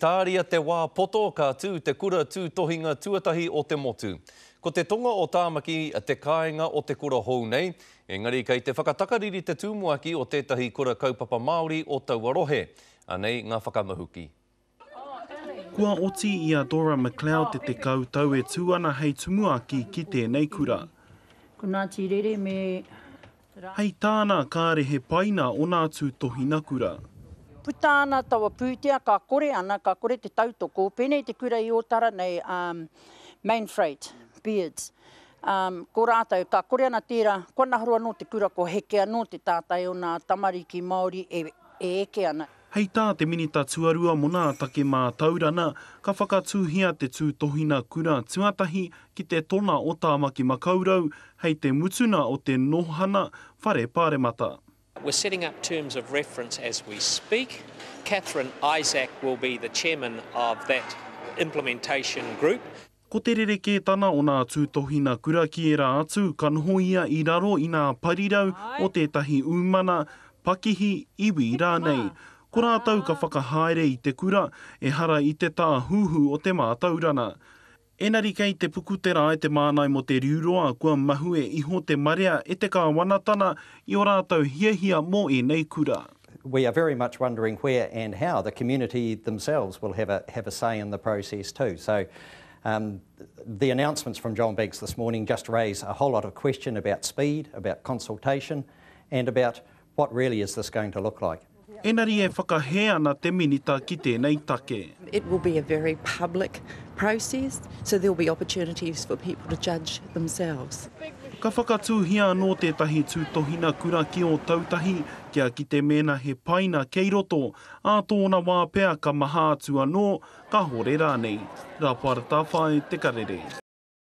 Tāria te wā poto ka tū te kura tūtohinga tuatahi o te motu. Ko te tonga o Tāmaki te kāinga o te kura hou nei, engari kei te whakatakariri te tumuaki o tētahi kura kaupapa Māori o taua rohe. Anei ngā whakamahuki. Kua oti i a Dora McLeod te 10 tau e tū ana hei tumuaki ki tēnei kura. Ko Ngāti Rere me Hei tāna kāre he paina o nā tūtohina kura. Puta ana taua pūtea, ka kore ana, ka kore te tautoko, pēnei te kura i Ōtara nei, um, Main Freight, Beards, um, ko rātou, ka kore ana tērā, kua nahoro anō te kura, kua heke anō te tātai o nā tamariki Māori e, e eke ana. Hei tā te Minita Tuarua mō nā Take Mātaurana, ka whakatūhia te tūtohina kura tuatahi ki te tona o Tāmaki Makaurau hei te mutuna o te nohana whare paremata. We're setting up terms of reference as we speak. Catherine Isaac will be the chairman of that implementation group. Ko te rerekētana o nā tūtohina kura ki ērā atu, ka noho ia i raro i nā parirau o tētahi ūmana, pakihi, iwi rānei. Ko rātou ka whakahaere i te kura, ehara i te tāhuhu o te mātaurana. Enari kei te puku te rae te mānai mō te riuroa kua mahue iho te marea e te kāwanatana i o rātou hiahia mō ēnei kura. We are very much wondering where and how the community themselves will have a, have a say in the process too. So um, the announcements from John Banks this morning just raise a whole lot of question about speed, about consultation, and about what really is this going to look like. Engari e whakahē ana te Minita ki tēnei take. It will be a very public process, so there will be opportunities for people to judge themselves. Ka whakatūhia anō tētahi tūtohina kura ki Ōtautahi kia kite mēnā he paina kei roto, ā tōna wā pea ka maha atu anō, kāhore rānei. Rāpara Tawhai, Te Karere.